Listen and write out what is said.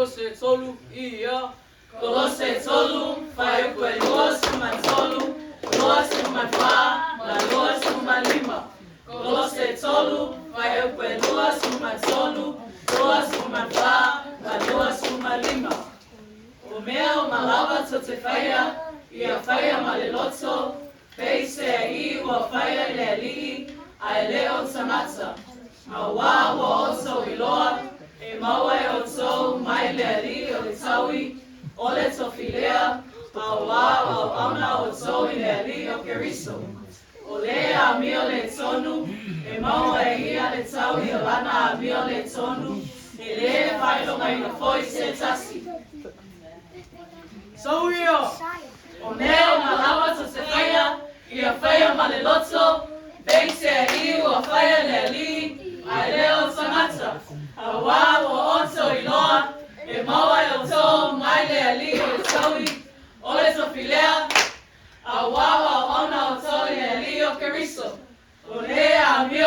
Kolose 3, ia. Kolose 3, fuaiupu e 23, 24 ma le 25. Kolose 3, fuaiupu e 23, 24 ma le 25. O mea uma lava tou te faia, ia faia ma le loto, pei se ai ua faia i le Alii, ae le o tagata. Auā ua outou iloa, e maua e outou mai le Alii o le taui, o le tofi lea, auā ua auauna outou i le Alii o Keriso. O le amio le tonu, e maua e ia le taui o lana amio le tonu, e lē faailogaina foi se tasi. Sau ia. O mea uma lava tou te faia, ia faia ma le loto, pei se ai ua faia i le Alii, ae le o tagata. Auā ua outou iloa, e maua e outou mai le Alii o le taui, o le tofi lea, auā ua auauna outou i le Alii o Keriso. O le amio